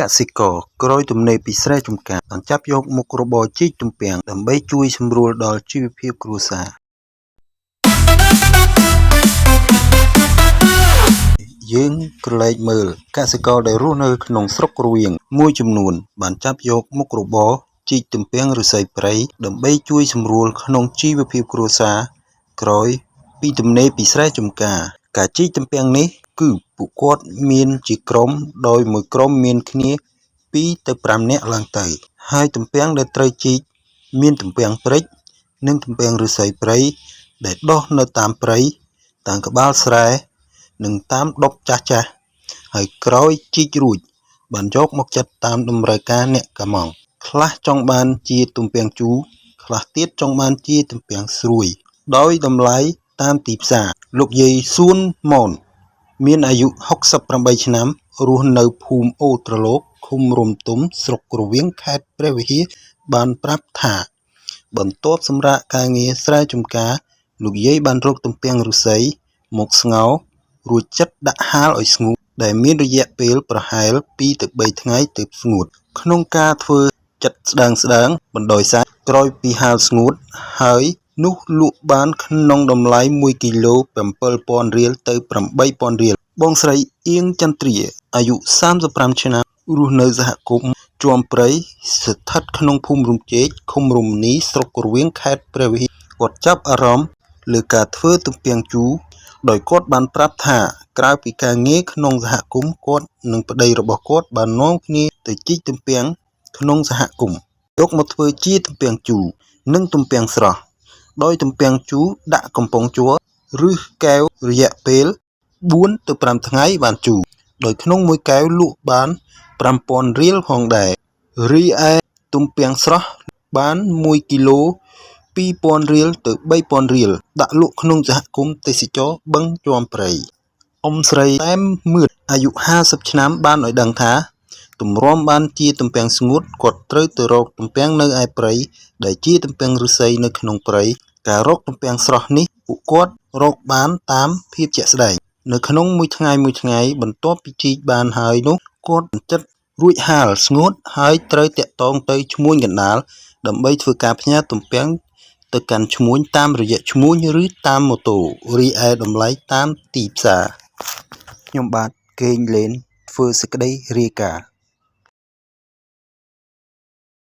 កសិករក្រោយទំនេរពីស្រែចម្ការបានចាប់យកមុខរបរជីកទំពាំងដើម្បីជួយសម្រួលដល់ជីវភាពគ្រួសារ យើងក្រឡេកមើលកសិករដែលរស់នៅក្នុងស្រុករវៀងមួយចំនួនបានចាប់យកមុខរបរជីកទំពាំងឫស្សីព្រៃដើម្បីជួយសម្រួលក្នុងជីវភាពគ្រួសារក្រោយពីទំនេរពីស្រែចម្ការការជីកទំពាំងនេះគឺពួកគាត់មានជាក្រុមដោយមួយក្រុមមានគ្នា2ទៅ5នាក់ឡើងទៅហើយទំពាំងដែលត្រូវជីកមានទំពាំងព្រិចនិងទំពាំងឫស្សីព្រៃដែលដុះនៅតាមព្រៃតាមក្បាលស្រែ និងតាមដប់ចាស់ៗហើយក្រោយជីករួចបានយកមកចិតតាមតម្រូវការអ្នកកាម៉ង់ខ្លះចង់បានជាទំពាំងជូរខ្លះទៀតចង់បានជាទំពាំងស្រួយដោយតម្លៃតាមទីផ្សារលោកយាយសួនម៉នមានអាយុ68ឆ្នាំរស់នៅភូមិអូរត្រឡោកឃុំរមទុំស្រុករវៀងខេត្តព្រះវិហារបានប្រាប់ថាបន្ទាប់សម្រាកការងារស្រែចម្ការលោកយាយបានរកទំពាំងឫស្សីមកស្ងោរ រួចចិតដាក់ហាលឲ្យស្ងួតដែលមានរយៈពេលប្រហែល2ទៅ3ថ្ងៃទើបស្ងួតក្នុងការធ្វើចិតស្ដើងៗបណ្ដោយសាច់ក្រោយពីហាលស្ងួតហើយនោះលក់បានក្នុងតម្លៃ1គីឡូ7000រៀលទៅ8000រៀលបងស្រីអៀងចន្ទ្រាអាយុ35ឆ្នាំរស់នៅសហគមន៍ជាំព្រៃស្ថិតក្នុងភូមិរំចេកឃុំរមនីស្រុករវៀងខេត្តព្រះវិហារគាត់ចាប់អារម្មណ៍លើការធ្វើទំពាំងជូរ ដោយគាត់បានប្រាប់ថាក្រៅពីការងារក្នុងសហគមន៍គាត់និងប្តីរបស់គាត់បាននាំគ្នាទៅជីកទំពាំងក្នុងសហគមន៍យកមកធ្វើជាទំពាំងជូរនិងទំពាំងស្រស់ដោយទំពាំងជូរដាក់កំប៉ុងជ័រឬកែវរយៈពេល4ទៅ5ថ្ងៃបានជូរដោយក្នុងមួយកែវលក់បាន5000រៀលផងដែររីឯទំពាំងស្រស់បាន1គីឡូ2000រៀលទៅ3000រៀលដាក់លក់ក្នុងសហគមន៍ទេសចរណ៍បឹងជាំព្រៃអ៊ំស្រីតែមមឿតអាយុ50ឆ្នាំបានឲ្យដឹងថាទម្រាំបានជាទំពាំងស្ងួតគាត់ត្រូវទៅរកទំពាំងនៅឯព្រៃដែលជាទំពាំងឫស្សីនៅក្នុងព្រៃការរកទំពាំងស្រស់នេះពួកគាត់រកបានតាមភាពជាក់ស្ដែងនៅក្នុងមួយថ្ងៃមួយថ្ងៃបន្ទាប់ពីជីកបានហើយនោះគាត់ចិតរួចហាលស្ងួតហើយត្រូវតាក់ទងទៅឈ្មួញកណ្ដាលដើម្បីធ្វើការផ្ញើទំពាំងទៅកាន់ឈ្មួញតាមរយៈឈ្មួញឬតាមម៉ូតូរីឯតម្លៃតាមទីផ្សារខ្ញុំបាទកេងលេនធ្វើសេចក្តីរាយការណ៍